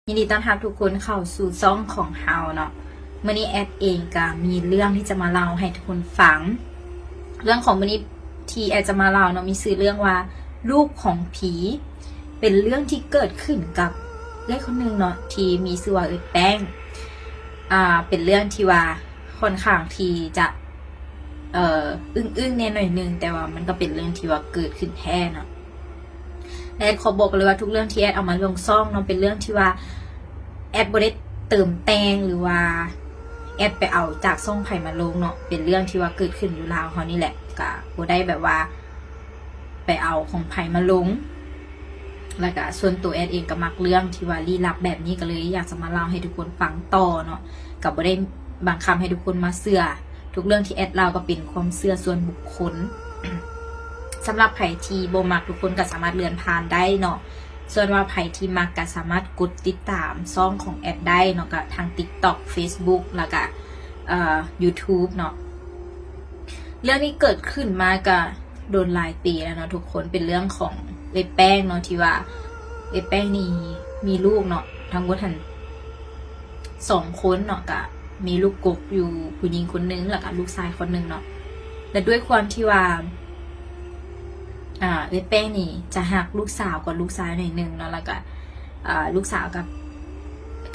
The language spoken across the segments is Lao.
ຍິນດີຕ້ອນຮັບທຸກຄົນເຂົ້າສູ່ຊ່ອງຂອງເຮົາເນາະ. ມື້ນີ້ແອດເອງກະມີເລື່ອງທີ່ຈະມາເລົ່າໃຫ້ທຸກຄົນຟັງ. ເລື່ອງຂອງມື້ນີ້ທີ່ແອດຈະມາເລົ່າເນາະ ມີຊື່ເລື່ອງວ່າ ລູກຂອງຜີ. ເປັນເລື່ອງທີ່ເກີດຂຶ້ນກັບເອື້ອຍຄົນໜຶ່ງເນາະ ທີ່ມີຊື່ວ່າເອື້ອຍແປ້ງ. ອ່າ ເປັນເລື່ອງທີ່ວ່າ ຂ້ອນຂ້າງທີ່ຈະ ເອີ ອຶ້ງໆແດ່ໜ້ອຍໜຶ່ງ, ແຕ່ວ່າມັນກໍເປັນເລື່ອງທີ່ວ່າເກີດຂຶ້ນແທ້ເນາະ. ແລະ ແອດຂໍບອກເລີຍວ່າ ທຸກເລື່ອງທີ່ແອດເອົາມາລົງຊ່ອງເນາະ ເປັນເລື່ອງທີ່ວ່າແອດບໍ່ໄດ້ເຕີມແຕ່ງ ຫຼືວ່າແອດໄປເອົາຈາກຊ່ອງໃຜມາລົງເນາະ, ເປັນເລື່ອງທີ່ວ່າເກີດຂຶ້ນຢູ່ລາວເຮົານີ້ແຫຼະ, ກະບໍ່ໄດ້ແບບວ່າໄປເອົາຂອງໃຜມາລົງ. ແລ້ວກະສ່ວນໂຕແອດເອງກໍມັກເລື່ອງທີ່ວ່າລີ້ລັບແບບນີ້ ກໍເລີຍຢາກຈະມາເລົ່າໃຫ້ທຸກຄົນຟັງຕໍ່ເນາະ. ກໍບໍ່ໄດ້ບັງຄັບໃຫ້ທຸກຄົນມາເຊື່ອ, ທຸກເລື່ອງທີ່ແອດເລົ່າກໍເປັນຄວາມເຊື່ອສ່ວນບຸກຄົນ. ສຳລັບໃຜທີ່ບໍ່ມັກ ທຸກຄົນກໍສາມາດເລື່ອນຜ່ານໄດ້ເນາະ. ສ່ວນວ່າໃຜທີ່ມັກກໍສາມາດກົດຕິດຕາມຊ່ອງຂອງແອດໄດ້ເນາະ, ກໍທາງ TikTok Facebook ແລ້ວກະ ເອີ YouTube ເນາະ. ເລື່ອງນີ້ເກີດຂຶ້ນມາກໍ ໂດນຫຼາຍປີແລ້ວເນາະທຸກຄົນ, ເປັນເລື່ອງຂອງເອື້ອຍແປ້ງເນາະ ທີ່ວ່າເອື້ອຍແປ້ງນີ້ມີລູກເນາະ ທັງໝົດຫັ້ນສອງຄົນເນາະ, ກະມີລູກກົກຢູ່ຜູ້ຍິງຄົນໜຶ່ງ ແລ້ວກະລູກຊາຍຄົນໜຶ່ງເນາະ. ແລະດ້ວຍຄວາມທີ່ວ່າ ອ່າ ເອື້ອຍແປ້ງນີ້ຈະຮັກລູກສາວກວ່າລູກຊາຍໜ້ອຍໜຶ່ງເນາະ, ແລ້ວກະ ອ່າ ລູກສາວກໍ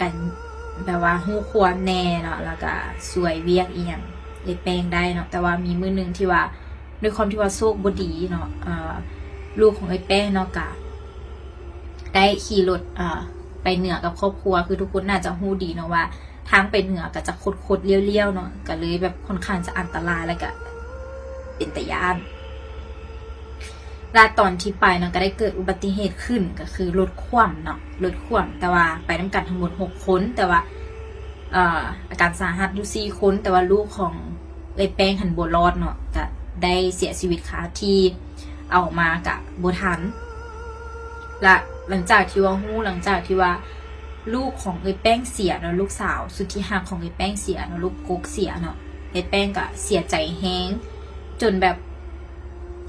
ກັນແບບວ່າຮູ້ຄວາມແດ່ເນາະ, ແລ້ວກະຊ່ວຍວຽກອີ່ຫຍັງເອື້ອຍແປ້ງໄດ້ເນາະ. ແຕ່ວ່າມີມື້ໜຶ່ງທີ່ວ່າ ດ້ວຍຄວາມທີ່ວ່າໂຊກບໍ່ດີເນາະ ເອີ ລູກຂອງເອື້ອຍແປ້ງເນາະ ກະໄດ້ຂີ່ລົດ ເອີ ໄປເໜືອກັບຄອບຄົວ. ຄືທຸກຄົນໜ້າຈະຮູ້ດີເນາະວ່າ ທາງໄປເໜືອກໍຈະຄົດໆລ້ຽວໆເນາະ, ກໍເລີຍແບບຄ່ອນຂ້າງຈະອັນຕະລາຍ ແລ້ວກະເປັນຕາຢ້ານ. ແລະຕອນທີ່ໄປເນາະ ກໍໄດ້ເກີດອຸບັດຕິເຫດຂຶ້ນ, ກໍຄືລົດຂວ້ຳເນາະ ລົດຂວ້ຳ, ແຕ່ວ່າໄປນຳກັນທັງໝົດຫົກຄົນ, ແຕ່ວ່າ ເອີ ອາການສາຫັດຢູ່ສີ່ຄົນ, ແຕ່ວ່າລູກຂອງເອື້ອຍແປ້ງຫັ້ນບໍ່ລອດເນາະ, ກະໄດ້ເສຍຊີວິດຄາທີ່, ເອົາມາກະບໍ່ທັນ. ລະຫຼັງຈາກທີ່ວ່າຮູ້ ຫຼັງຈາກທີ່ວ່າລູກຂອງເອື້ອຍແປ້ງເສຍເນາະ, ລູກສາວສຸດທີ່ຮັກຂອງເອື້ອຍແປ້ງເສຍເນາະ, ລູກກົກເສຍເນາະ, ເອື້ອຍແປ້ງກະເສຍໃຈແຮງ ຈົນແບບ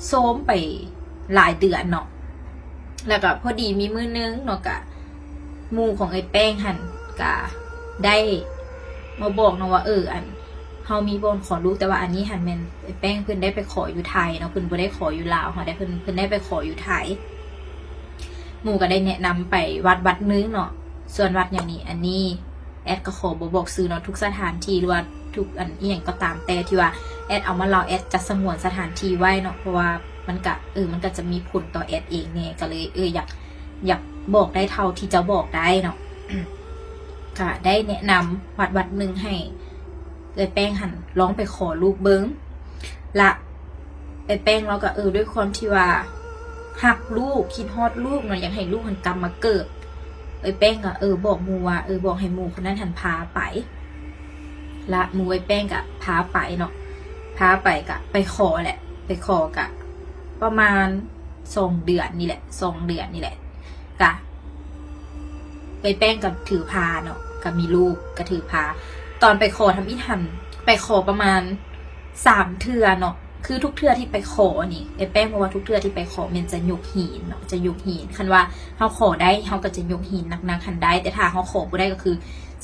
ໂຊມໄປຫຼາຍເດືອນເນາະ. ແລ້ວກະພໍດີມີມື້ໜຶ່ງເນາະ ກະໝູ່ຂອງເອື້ອຍແປ້ງຫັ້ນກະໄດ້ມາບອກເນາະວ່າ ເອີ ອັນ ເຮົາມີບ່ອນຂໍລູກ, ແຕ່ວ່າອັນນີ້ຫັ້ນແມ່ນເອື້ອຍແປ້ງເພິ່ນໄດ້ໄປຂໍຢູ່ໄທເນາະ, ເພິ່ນບໍ່ໄດ້ຂໍຢູ່ລາວເຮົາໄດ໋, ເພິ່ນ ເພິ່ນໄດ້ໄປຂໍຢູ່ໄທ. ໝູ່ກໍໄດ້ແນະນຳໄປວັດວັດໜຶ່ງເນາະ, ສ່ວນວັດຫຍັງນີ້ ອັນນີ້ແອດກໍຂໍບໍ່ບອກຊື່ເນາະ, ທຸກສະຖານທີ່ ຫຼືວ່າທຸກອັນອີ່ຫຍັງກໍຕາມແຕ່ທີ່ວ່າແອດເອົາມາເລົ່າ ແອດຈະສະຫງວນສະຖານທີ່ໄວ້ເນາະ, ເພາະວ່າມັນກະ ເອີ ມັນກະຈະມີຜົນຕໍ່ແອດເອງແດ່, ກໍເລີຍ ເອີ ຢາກ ຢາກບອກໄດ້ເທົ່າທີ່ຈະບອກໄດ້ເນາະ. ກະໄດ້ແນະນຳວັດວັດໜຶ່ງໃຫ້ເອື້ອຍແປ້ງຫັ້ນລອງໄປຂໍລູກເບິ່ງ. ລະເອື້ອຍແປ້ງລາວກະ ເອີ ດ້ວຍຄວາມທີ່ວ່າຮັກລູກ ຄິດຮອດລູກເນາະ, ຢາກໃຫ້ລູກຫັ້ນກັບມາເກີດ. ເອື້ອຍແປ້ງກະ ເອີ ບອກໝູ່ວ່າ ເອີ ບອກໃຫ້ໝູ່ຄົນນັ້ນຫັ້ນພາໄປ. ລະໝູ່ເອື້ອຍແປ້ງກະພາໄປເນາະ, ພາໄປກະໄປຂໍແຫຼະ, ໄປຂໍກະປະມານສອງເດືອນນີ້ແຫຼະ ສອງເດືອນນີ້ແຫຼະ. ກະເອື້ອຍແປ້ງກໍຖືພາເນາະ, ກໍມີລູກກໍຖືພາ. ຕອນໄປຂໍທຳອິດຫັ້ນ ໄປຂໍປະມານສາມເທື່ອເນາະ, ຄືທຸກເທື່ອທີ່ໄປຂໍນີ້ ເອື້ອຍແປ້ງເວົ້າວ່າທຸກເທື່ອທີ່ໄປຂໍແມ່ນຈະຍົກຫີນເນາະ, ຈະຍົກຫີນ. ຄັນວ່າເຮົາຂໍໄດ້ ເຮົາກໍຈະຍົກຫີນໜັກໆຫັ້ນໄດ້, ແຕ່ຖ້າເຮົາຂໍບໍ່ໄດ້ກໍຄື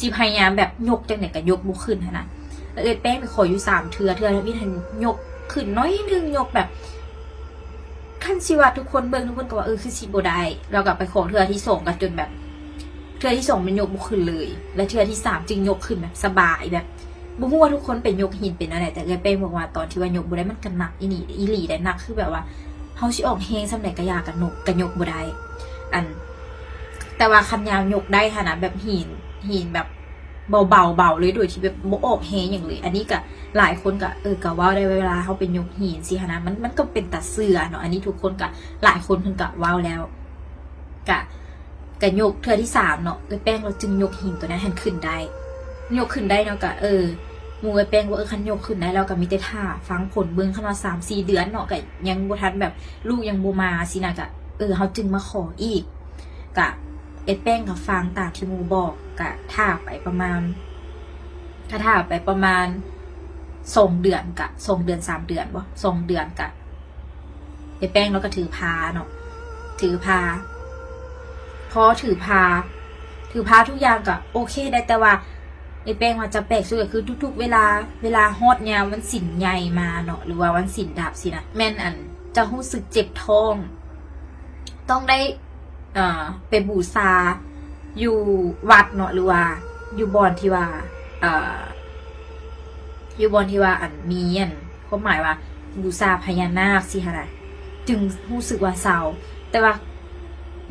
ຊິພະຍາຍາມແບບຍົກຈັ່ງໃດກໍຍົກບໍ່ຂຶ້ນຫັ້ນນະ. ແລ້ວເອື້ອຍແປ້ງໄປຂໍຢູ່ສາມເທື່ອ, ເທື່ອທຳອິດຫັ້ນຍົກຂຶ້ນໜ້ອຍໜຶ່ງ, ຍົກແບບ ຄັນຊິວ່າທຸກຄົນເບິ່ງ ທຸກຄົນກໍວ່າ ເອີ ຄືຊິບໍ່ໄດ້. ລາວກໍໄປຂໍເທື່ອທີສອງ ກໍຈົນແບບ ເທື່ອທີສອງມັນຍົກບໍ່ຂຶ້ນເລີຍ, ແລະເທື່ອທີສາມຈຶ່ງຍົກຂຶ້ນແບບສະບາຍ, ແບບບໍ່ຮູ້ວ່າທຸກຄົນໄປຍົກຫີນເປັນແນວໃດ, ແຕ່ເອື້ອຍແປ້ງບອກວ່າຕອນທີ່ວ່າຍົກບໍ່ໄດ້ ມັນກໍໜັກອີ່ຫຼີ ອີ່ຫຼີໄດ໋, ໜັກຄືແບບວ່າເຮົາຊິອອກແຮງສ່ຳໃດກໍຢ່າ ກໍຍົກ ກໍຍົກບໍ່ໄດ້. ອັນ ແຕ່ວ່າຄັນຍາມຍົກໄດ້ຫັ້ນນະ ແບບຫີນ ຫີນແບບ ເບົາໆ ເບົາເລີຍ ໂດຍທີ່ແບບບໍ່ອອກແຮງຫຍັງເລີຍ. ອັນນີ້ກະຫຼາຍຄົນກະ ເອີ ກະເວົ້າໄດ້ ເວລາເຮົາໄປຍົກຫີນຊີ້ຫັ້ນນະ ມັນ ມັນກະເປັນຕາເຊື່ອເນາະ. ອັນນີ້ທຸກຄົນກະ ຫຼາຍຄົນເພິ່ນກະເວົ້າແລ້ວ ກະ ກະຍົກເທື່ອທີສາມເນາະ, ເອື້ອຍແປ້ງລາວຈຶ່ງຍົກຫີນໂຕນັ້ນຫັ້ນຂຶ້ນໄດ້. ຍົກຂຶ້ນໄດ້ເນາະ ກະ ເອີ ໝູ່ເອື້ອຍແປ້ງວ່າ ເອີ ຄັນຍົກຂຶ້ນໄດ້ແລ້ວກະມີແຕ່ຖ້າຟັງຜົນເບິ່ງ, ຄັນວ່າສາມສີ່ເດືອນເນາະ ກະຍັງບໍ່ທັນແບບ ລູກຍັງບໍ່ມາຊີ້ນະ ກະ ເອີ ເຮົາຈຶ່ງມາຂໍອີກ. ກະເອື້ອຍແປ້ງກໍຟັງຕາມທີ່ໝູ່ບອກ, ກະຖ້າໄປປະມານ ກະຖ້າໄປປະມານສອງເດືອນ ກະສອງເດືອນ ສາມເດືອນບໍ ສອງເດືອນ ກະເອື້ອຍແປ້ງລາວກໍຖືພາເນາະ, ຖືພາ. ພໍຖືພາ ຖືພາທຸກຢ່າງກໍໂອເຄໄດ້ ແຕ່ວ່າເອື້ອຍແປ້ງວ່າຈະແປກສຸດກໍຄືທຸກໆເວລາ ເວລາຮອດຍາມວັນສິນໃຫຍ່ມາເນາະ ຫຼືວ່າວັນສິນດັບຊີ້ນະ ແມ່ນອັນຈະຮູ້ສຶກເຈັບທ້ອງ ຕ້ອງໄດ້ ເອີ ໄປບູຊາຢູ່ວັດເນາະ ຫຼືວ່າຢູ່ບ່ອນທີ່ວ່າ ເອີ ຢູ່ບ່ອນທີ່ວ່າອັນມີອັນ ຄວາມໝາຍວ່າບູຊາພະຍານາກຊີ້ຫັ້ນນະ ຈຶ່ງຮູ້ສຶກວ່າເຊົາ. ແຕ່ວ່າ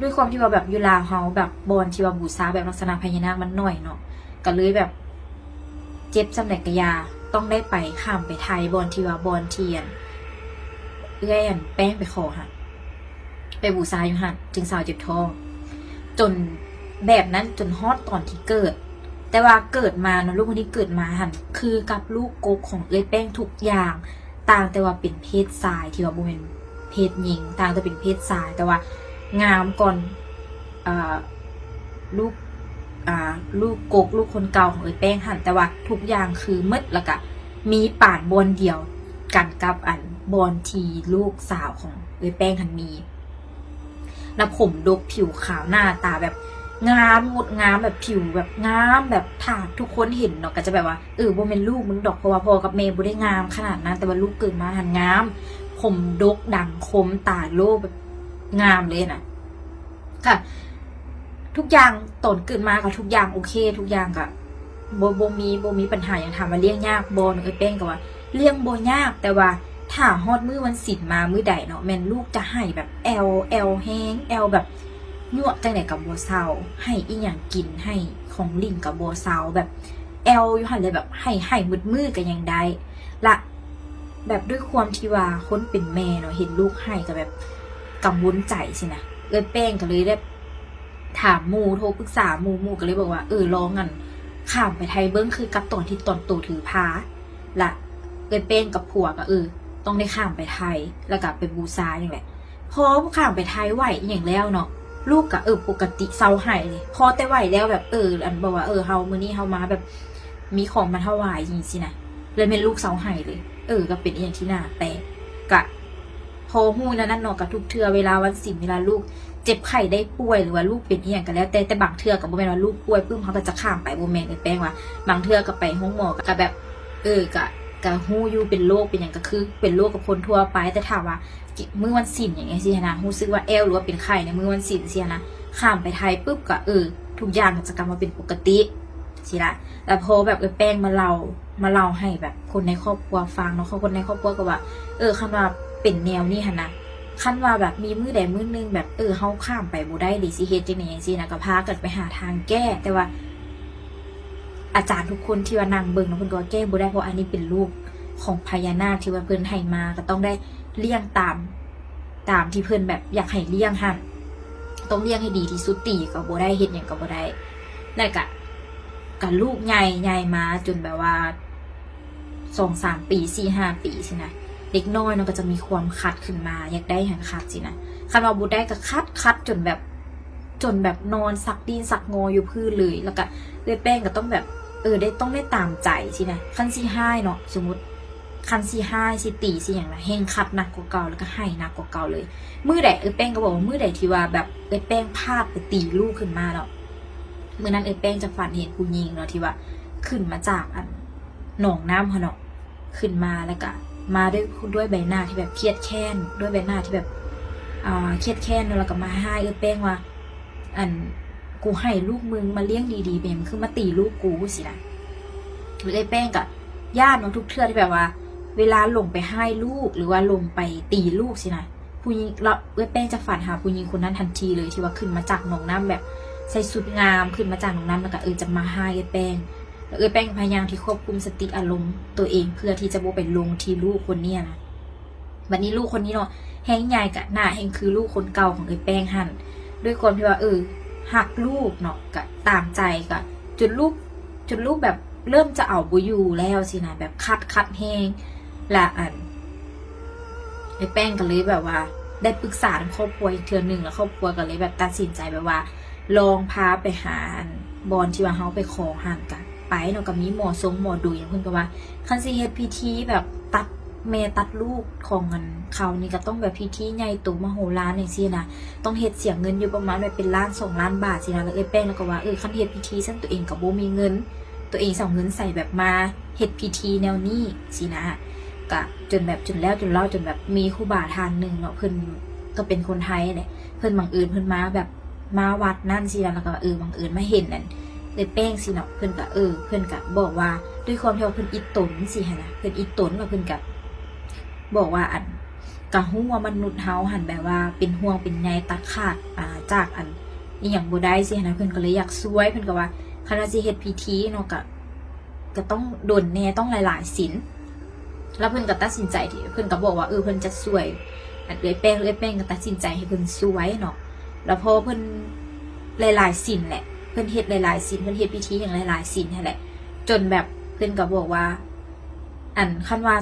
ດ້ວຍຄວາມທີ່ວ່າແບບຢູ່ລາວເຮົາແບບບ່ອນທີ່ວ່າບູຊາແບບລັກສະນະພະຍານາກມັນໜ້ອຍເນາະ ກໍເລີຍແບບເຈັບສ່ຳໃດກໍຢ່າ ຕ້ອງໄດ້ໄປ ຂ້າມໄປໄທ ບ່ອນທີ່ວ່າ ບ່ອນທີ່ອັນ ເອື້ອຍອັນແປ້ງໄປຂໍຫັ້ນ ໄປບູຊາຢູ່ຫັ້ນ ຈຶ່ງເຊົາເຈັບທ້ອງ ຈົນແບບນັ້ນຈົນຮອດຕອນທີ່ເກີດ. ແຕ່ວ່າເກີດມາເນາະ ລູກຄົນນີ້ເກີດມາຫັ້ນ ຄືກັບລູກກົກຂອງເອື້ອຍແປ້ງທຸກຢ່າງ ຕ່າງແຕ່ວ່າເປັນເພດຊາຍ ທີ່ວ່າບໍ່ແມ່ນເພດຍິງ ຕ່າງແຕ່ເປັນເພດຊາຍ ແຕ່ວ່າງາມກ່ອນ ເອີ ລູກ ອ່າ ລູກກົກ ລູກຄົນເກົ່າຂອງເອື້ອຍແປ້ງຫັ້ນ ແຕ່ວ່າທຸກຢ່າງຄືໝົດ ແລ້ວກະມີປານບ່ອນດຽວກັນກັບອັນ ບ່ອນທີ່ລູກສາວຂອງເອື້ອຍແປ້ງຫັ້ນມີ ແລ້ວຜົມດົກ ຜິວຂາວ ໜ້າຕາແບບງາມ ງົດງາມ ແບບຜິວແບບງາມ ແບບຖ້າທຸກຄົນເຫັນເນາະ ກໍຈະແບບວ່າ ເອີ ບໍ່ແມ່ນລູກມຶງດອກ ເພາະວ່າພໍ່ກັບແມ່ບໍ່ໄດ້ງາມຂະໜາດນັ້ນ ແຕ່ວ່າລູກເກີດມາຫັ້ນງາມ ຜົມດົກ ດັງຄົມ ຕາໂລ່ ແບບງາມເລີຍນະ. ກະທຸກຢ່າງຕອນເກີດມາກໍທຸກຢ່າງໂອເຄ ທຸກຢ່າງກະບໍ່ ບໍ່ມີ ບໍ່ມີບັນຫາຫຍັງ. ຖາມວ່າລ້ຽງຍາກບໍ່ ນ້ອງເອື້ອຍແປ້ງກໍວ່າລ້ຽງບໍ່ຍາກ ແຕ່ວ່າຖ້າຮອດມື້ວັນສິນມາມື້ໃດເນາະ ແມ່ນລູກຈະໄຫ້ແບບແອວ ແອວແຮງ ແອວແບບຍົວະຈັ່ງໃດກໍບໍ່ເຊົາ ໄຫ້ອີ່ຫຍັງກິນ ໄຫ້ຂອງຫຼິ້ນກໍບໍ່ເຊົາ ແບບແອວຢູ່ຫັ້ນເລີຍ ແບບໄຫ້ ໄຫ້ໝົດມື້ກໍຍັງໄດ້ ລະແບບດ້ວຍຄວາມທີ່ວ່າຄົນເປັນແມ່ເນາະ ເຫັນລູກໄຫ້ກໍແບບກັງວົນໃຈຊີ້ນະ. ເອື້ອຍແປ້ງກໍເລີຍແບບ ຖາມໝູ່ ໂທປຶກສາໝູ່ ໝູ່ກໍເລີຍບອກວ່າ ເອີ ລອງອັນ ຂ້າມໄປໄທເບິ່ງ ຄືກັບຕອນທີ່ຕອນໂຕຖືພາ ລະເອື້ອຍແປ້ງກັບຜົວກໍ ເອີ ຕ້ອງໄດ້ຂ້າມໄປໄທ ລະກໍໄປບູຊາຫຍັງແຫຼະ. ພໍຂ້າມໄປໄທໄຫວ້ອີ່ຫຍັງແລ້ວເນາະ ລູກກໍ ເອີ ປົກກະຕິເຊົາໄຫ້ເລີຍ ພໍແຕ່ໄຫວ້ແລ້ວແບບ ເອີ ອັນບອກວ່າ ເອີ ເຮົາ ມື້ນີ້ເຮົາມາແບບມີຂອງມາຖວາຍຈັ່ງຊີ້ນະ ແລ້ວແມ່ນລູກເຊົາໄຫ້ເລີຍ. ເອີ ກໍເປັນອີ່ຫຍັງທີ່ໜ້າແປກ ກະ ພໍຮູ້ແນວນັ້ນເນາະ ກະທຸກເທື່ອເວລາວັນສິນ ເວລາລູກເຈັບໄຂ້ໄດ້ປ່ວຍ ຫຼືວ່າລູກເປັນອີ່ຫຍັງກໍແລ້ວແຕ່ ແຕ່ບາງເທື່ອກໍບໍ່ແມ່ນວ່າລູກປ່ວຍປຶ້ມ ເຮົາກໍຈະຂ້າມໄປ ບໍ່ແມ່ນ ເອື້ອຍແປ້ງວ່າ ບາງເທື່ອກໍໄປໂຮງໝໍກໍ ກໍແບບ ເອີ ກໍ ກໍຮູ້ຢູ່ເປັນໂລກເປັນຫຍັງ ກໍຄືເປັນໂລກກັບຄົນທົ່ວໄປ ແຕ່ຖາມວ່າມື້ວັນສິນຫຍັງຊີ້ຫັ້ນນະ ຮູ້ສຶກວ່າແອວ ຫຼືວ່າເປັນໄຂ້ໃນມື້ວັນສິນຊີ້ຫັ້ນນະ ຂ້າມໄປໄທປຶບກໍ ເອີ ທຸກຢ່າງກໍຈະກັບມາເປັນປົກກະຕິ ຊີ້ລະ. ແລ້ວພໍແບບເອື້ອຍແປ້ງມາເລົ່າ ມາເລົ່າໃຫ້ແບບຄົນໃນຄອບຄົວຟັງເນາະ ຄົນໃນຄອບຄົວກໍວ່າ ເອີ ຄັນວ່າເປັນແນວນີ້ຫັ້ນນະ ຄັນວ່າແບບມີມື້ໃດມື້ໜຶ່ງແບບ ເອີ ເຮົາຂ້າມໄປບໍ່ໄດ້ເດ ຊິເຮັດຈັ່ງໃດຈັ່ງຊີ້ນະ ກໍພາກັນໄປຫາທາງແກ້ ແຕ່ວ່າອາຈານທຸກຄົນທີ່ວ່ານັ່ງເບິ່ງເນາະ ເພິ່ນກໍວ່າແກ້ບໍ່ໄດ້ ເພາະອັນນີ້ເປັນລູກຂອງພະຍານາກທີ່ວ່າເພິ່ນໃຫ້ມາ ກໍຕ້ອງໄດ້ລ້ຽງຕາມ ຕາມທີ່ເພິ່ນແບບຢາກໃຫ້ລ້ຽງຫັ້ນ ຕ້ອງລ້ຽງໃຫ້ດີທີ່ສຸດ ຕີກໍບໍ່ໄດ້ ເຮັດຫຍັງກໍບໍ່ໄດ້. ແລ້ວກະ ກະລູກໃຫຍ່ ໃຫຍ່ມາຈົນແບບວ່າສອງສາມປີ ສີ່ຫ້າປີຊີ້ນະ ເດັກນ້ອຍເນາະ ກໍຈະມີຄວາມຂັດຂຶ້ນມາ ຢາກໄດ້ຫຍັງຂັດຊີ້ນະ ຄັນວ່າບໍ່ໄດ້ກໍຂັດ ຂັດຈົນແບບ ຈົນແບບນອນຊັກດີ້ນຊັກງໍຢູ່ພື້ນເລີຍ ແລ້ວກະເອື້ອຍແປ້ງກໍຕ້ອງແບບ ເອີ ໄດ້ ຕ້ອງໄດ້ຕາມໃຈຊີ້ນະ ຄັນຊິຮ້າຍເນາະ ສົມມຸດ ຄັນຊິຮ້າຍ ຊິຕີ ຊິຫຍັງນະ ແຮ່ງຂັດໜັກກວ່າເກົ່າ ແລ້ວກໍໄຫ້ໜັກກວ່າເກົ່າເລີຍ. ມື້ໃດ ເອື້ອຍແປ້ງກໍບອກວ່າ ມື້ໃດທີ່ວ່າແບບເອື້ອຍແປ້ງພາດໄປຕີລູກຂຶ້ນມາເນາະ ມື້ນັ້ນເອື້ອຍແປ້ງຈະຝັນເຫັນຜູ້ຍິງເນາະ ທີ່ວ່າຂຶ້ນມາຈາກອັນໜອງນ້ຳຫັ້ນເນາະ ຂຶ້ນມາ ແລ້ວກໍມາດ້ວຍ ດ້ວຍໃບໜ້າທີ່ແບບຄຽດແຄ້ນ ດ້ວຍໃບໜ້າທີ່ແບບ ອ່າ ຄຽດແຄ້ນເນາະ ແລ້ວກໍມາຮ້າຍເອື້ອຍແປ້ງວ່າ ອັນ ກູໃຫ້ລູກມຶງມາລ້ຽງດີໆ ເປັນຫຍັງມຶງຄືມາຕີລູກກູຊີ້ນະ. ເອື້ອຍແປ້ງກໍຢ້ານເນາະ ທຸກເທື່ອທີ່ແບບວ່າ ເວລາລົງໄປຮ້າຍລູກ ຫຼືວ່າລົງໄປຕີລູກຊີ້ນະ ຜູ້ຍິງ ລະເອື້ອຍແປ້ງຈະຝັນຫາຜູ້ຍິງຄົນນັ້ນທັນທີເລີຍ ທີ່ວ່າຂຶ້ນມາຈາກໜອງນ້ຳ ແບບໃສ່ຊຸດງາມ ຂຶ້ນມາຈາກໜອງນ້ຳ ແລ້ວກໍ ເອີ ຈະມາຮ້າຍເອື້ອຍແປ້ງ. ແລ້ວເອື້ອຍແປ້ງກໍພະຍາຍາມທີ່ຄວບຄຸມສະຕິອາລົມຕົວເອງ ເພື່ອທີ່ຈະບໍ່ໄປລົງທີ່ລູກຄົນນີ້ນະ. ບັດນີ້ລູກຄົນນີ້ເນາະ ແຮ່ງໃຫຍ່ກະໜ້າແຮ່ງຄືລູກຄົນເກົ່າຂອງເອື້ອຍແປ້ງຫັ້ນ ດ້ວຍຄວາມທີ່ວ່າ ເອີ ຮັກລູກເນາະ ກະຕາມໃຈ ກະຈົນລູກ ຈົນລູກແບບເລີ່ມຈະເອົາບໍ່ຢູ່ແລ້ວຊີ້ນະ ແບບຂັດ ຂັດແຮງ ລະອັນ ເອື້ອຍແປ້ງກໍເລີຍແບບວ່າໄດ້ປຶກສາທາງຄອບຄົວອີກເທື່ອໜຶ່ງ ລະຄອບຄົວກໍເລີຍແບບຕັດສິນໃຈແບບວ່າ ລອງພາໄປຫາອັນ ບ່ອນທີ່ວ່າເຮົາໄປຂໍຫັ້ນ ກະໄປເນາະ ກໍມີໝໍຊົງໝໍດູຫຍັງ ເພິ່ນກໍວ່າ ຄັນຊິເຮັດພິທີແບບຕັດ ແມ່ຕັດລູກຂອງອັນເຂົານີ້ກໍຕ້ອງແບບພິທີໃຫຍ່ໂຕມະໂຫລານຈັ່ງຊີ້ນະ ຕ້ອງເຮັດເສຍເງິນຢູ່ປະມານແບບເປັນລ້ານສອງລ້ານບາດຊີ້ນະ. ແລ້ວເອື້ອຍແປ້ງລາວກໍວ່າ ເອີ ຄັນເຮັດພິທີຊັ້ນ ຕົວເອງກໍບໍ່ມີເງິນ ຕົວເອງຊິເອົາເງິນໃສແບບມາເຮັດພິທີແນວນີ້ຊີ້ນະ. ກະຈົນແບບ ຈົນແລ້ວຈົນເລົ່າ ຈົນແບບມີຄູບາທ່ານໜຶ່ງເນາະ ເພິ່ນກໍເປັນຄົນໄທແຫຼະ ເພິ່ນບັງເອີນເພິ່ນມາແບບ ມາວັດນັ້ນຊີ້ນະ ແລ້ວກໍ ເອີ ບັງເອີນມາເຫັນອັນເອື້ອຍແປ້ງຊີ້ເນາະ ເພິ່ນກໍ ເອີ ເພິ່ນກໍບອກວ່າ ດ້ວຍຄວາມທີ່ວ່າເພິ່ນອິດຕົນຊີ້ຫັ້ນນະ ເພິ່ນອິດຕົນ ແລ້ວເພິ່ນກໍບອກວ່າ ອັນ ກໍຮູ້ວ່າມະນຸດເຮົາຫັ້ນແບບວ່າເປັນຫ່ວງເປັນໃຍ ຕັດຂາດ ອ່າ ຈາກອັນອີ່ຫຍັງບໍ່ໄດ້ຊີ້ຫັ້ນນະ ເພິ່ນກໍເລີຍຢາກຊ່ວຍ ເພິ່ນກໍວ່າ ຄັນວ່າຊິເຮັດພິທີເນາະ ກໍ ກໍຕ້ອງດົນແດ່ ຕ້ອງຫຼາຍໆສິນ. ແລ້ວເພິ່ນກໍຕັດສິນໃຈທີ່ ເພິ່ນກໍບອກວ່າ ເອີ ເພິ່ນຈະຊ່ວຍ ອັນເອື້ອຍແປ້ງ ເອື້ອຍແປ້ງກໍຕັດສິນໃຈໃຫ້ເພິ່ນຊ່ວຍເນາະ. ແລ້ວພໍເພິ່ນຫຼາຍໆສິນແຫຼະ ເພິ່ນເຮັດຫຼາຍໆສິນ ເພິ່ນເຮັດພິທີຫຍັງຫຼາຍໆສິນຫັ້ນແຫຼະ ຈົນແບບເພິ່ນກໍບອກວ່າ ອັນ ຄັນວ່າ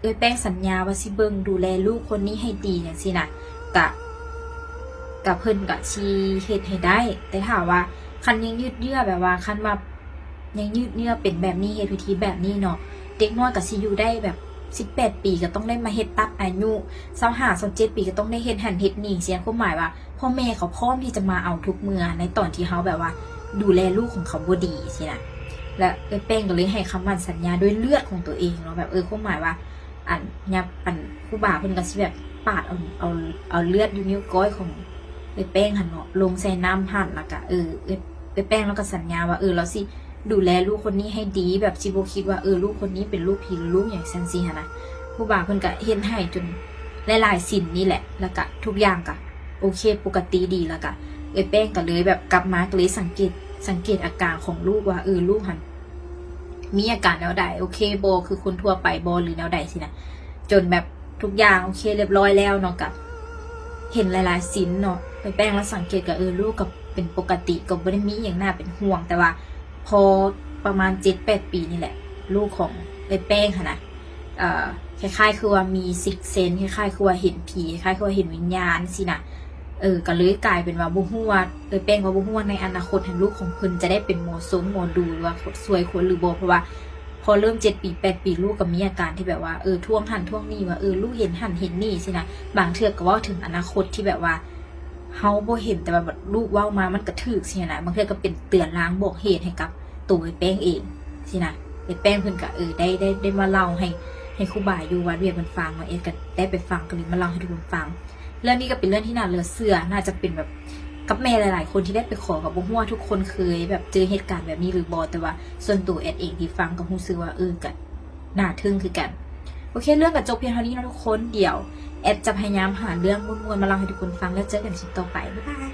ເອື້ອຍແປ້ງສັນຍາວ່າຊິເບິ່ງດູແລລູກຄົນນີ້ໃຫ້ດີຈັ່ງຊີ້ນະ ກະ ກະເພິ່ນກະຊິເຮັດໃຫ້ໄດ້. ແຕ່ຖ້າວ່າ ຄັນຍັງຍືດເຍື້ອ ແບບວ່າ ຄັນວ່າ ຍັງຍືດເຍື້ອເປັນແບບນີ້ ເຮັດພິທີແບບນີ້ເນາະ ເດັກນ້ອຍກໍຊິຢູ່ໄດ້ແບບສິບແປດປີ ກໍຕ້ອງໄດ້ມາເຮັດຕັດອາຍຸ ຊາວຫ້າ ຊາວເຈັດປີ ກໍຕ້ອງໄດ້ເຮັດຫັ້ນເຮັດນີ້ ຊີ້ນະ ຄວາມໝາຍວ່າ ພໍ່ແມ່ເຂົາພ້ອມທີ່ຈະມາເອົາທຸກເມື່ອ ໃນຕອນທີ່ເຮົາແບບວ່າ ດູແລລູກຂອງເຂົາບໍ່ດີຊີ້ນະ. ແລະ ເອື້ອຍແປ້ງກໍເລີຍໃຫ້ຄຳໝັ້ນສັນຍາດ້ວຍເລືອດຂອງຕົວເອງເນາະ ແບບ ເອີ ຄວາມໝາຍວ່າ ອັນ ຍັບ ອັນ ຄູບາເພິ່ນກໍຊິແບບປາດເອົາ ເອົາ ເອົາເລືອດຢູ່ນິ້ວກ້ອຍຂອງເອື້ອຍແປ້ງຫັ້ນເນາະ ລົງໃສ່ນ້ຳຫັ້ນ ແລ້ວກະ ເອີ ເອື້ອຍ ເອື້ອຍແປ້ງລາວກໍສັນຍາວ່າ ເອີ ລາວຊິດູແລລູກຄົນນີ້ໃຫ້ດີ ແບບຊິບໍ່ຄິດວ່າ ເອີ ລູກຄົນນີ້ເປັນລູກຜີລູກຫຍັງຊັ້ນຊີ້ຫັ້ນນະ. ຄູບາເພິ່ນກໍເຮັດໃຫ້ຈົນຫຼາຍໆສິນນີ້ແຫຼະ ແລ້ວກະທຸກຢ່າງກະໂອເຄ ປົກກະຕິດີ ແລ້ວກະເອື້ອຍແປ້ງກໍເລີຍແບບກັບມາ ກໍເລີຍສັງເກດ ສັງເກດອາການຂອງລູກວ່າ ເອີ ລູກຫັ້ນ ມີອາການແນວໃດ ໂອເຄບໍ່ ຄືຄົນທົ່ວໄປບໍ່ ຫຼືແນວໃດຊີ້ນະ. ຈົນແບບທຸກຢ່າງໂອເຄລຽບຮ້ອຍແລ້ວເນາະ ກະເຫັນຫຼາຍໆສິນເນາະ ເອື້ອຍແປ້ງລາວສັງເກດກະ ເອີ ລູກກໍເປັນປົກກະຕິ ກໍບໍ່ໄດ້ມີຫຍັງໜ້າເປັນຫ່ວງ. ແຕ່ວ່າພໍປະມານເຈັດແປດປີນີ້ແຫຼະ ລູກຂອງເອື້ອຍແປ້ງຫັ້ນນະ ເອີ ຄ້າຍໆຄືວ່າມີຊິກເຊັນ ຄ້າຍໆຄືວ່າເຫັນຜີ ຄ້າຍໆຄືວ່າເຫັນວິນຍານຊີ້ນະ. ເອີ ກໍເລີຍກາຍເປັນວ່າບໍ່ຮູ້ວ່າ ເອື້ອຍແປ້ງວ່າບໍ່ຮູ້ວ່າໃນອະນາຄົດຫັ້ນ ລູກຂອງເພິ່ນຈະໄດ້ເປັນໝໍຊົງໝໍດູ ຫຼືວ່າຊ່ວຍຄົນຫຼືບໍ່ ເພາະວ່າພໍເລີ່ມເຈັດປີແປດປີ ລູກກໍມີອາການທີ່ແບບວ່າ ເອີ ທ້ວງຫັ້ນທ້ວງນີ້ ວ່າ ເອີ ລູກເຫັນຫັ້ນເຫັນນີ້ຊີ້ນະ. ບາງເທື່ອກໍເວົ້າເຖິງອະນາຄົດທີ່ແບບວ່າເຮົາບໍ່ເຫັນ ແຕ່ວ່າບັດລູກເວົ້າມາມັນກໍຖືກຊີ້ນະ. ບາງເທື່ອກໍເປັນເຕືອນລາງບອກເຫດໃຫ້ກັບໂຕເອື້ອຍແປ້ງເອງຊີ້ນະ. ເອື້ອຍແປ້ງເພິ່ນກໍ ເອີ ໄດ້ ໄດ້ ໄດ້ມາເລົ່າໃຫ້ ໃຫ້ຄູບາຢູ່ວັດວຽງເພິ່ນຟັງເນາະ ເອດກໍໄດ້ໄປຟັງ ກໍເລີຍມາເລົ່າໃຫ້ທຸກຄົນຟັງ. ເລື່ອງນີ້ກໍເປັນເລື່ອງທີ່ໜ້າເຫຼືອເຊື່ອ ໜ້າຈະເປັນແບບກັບແມ່ຫຼາຍໆຄົນທີ່ໄດ້ໄປຂໍ ກໍບໍ່ຮູ້ວ່າທຸກຄົນເຄີຍແບບເຈີເຫດການແບບນີ້ຫຼືບໍ່ ແຕ່ວ່າສ່ວນໂຕແອດເອງທີ່ຟັງກໍຮູ້ສຶກວ່າ ເອີ ກໍໜ້າທຶ່ງຄືກັນ. ໂອເຄ ເລື່ອງກໍຈົບພຽງເທົ່ານີ້ເນາະທຸກຄົນ ດຽວແອດຈະພະຍາຍາມຫາເລື່ອງມ່ວນໆມາເລົ່າໃຫ້ທຸກຄົນຟັງ ແລ້ວເຈີກັນຄລິບຕໍ່ໄປ ບາຍບາຍ.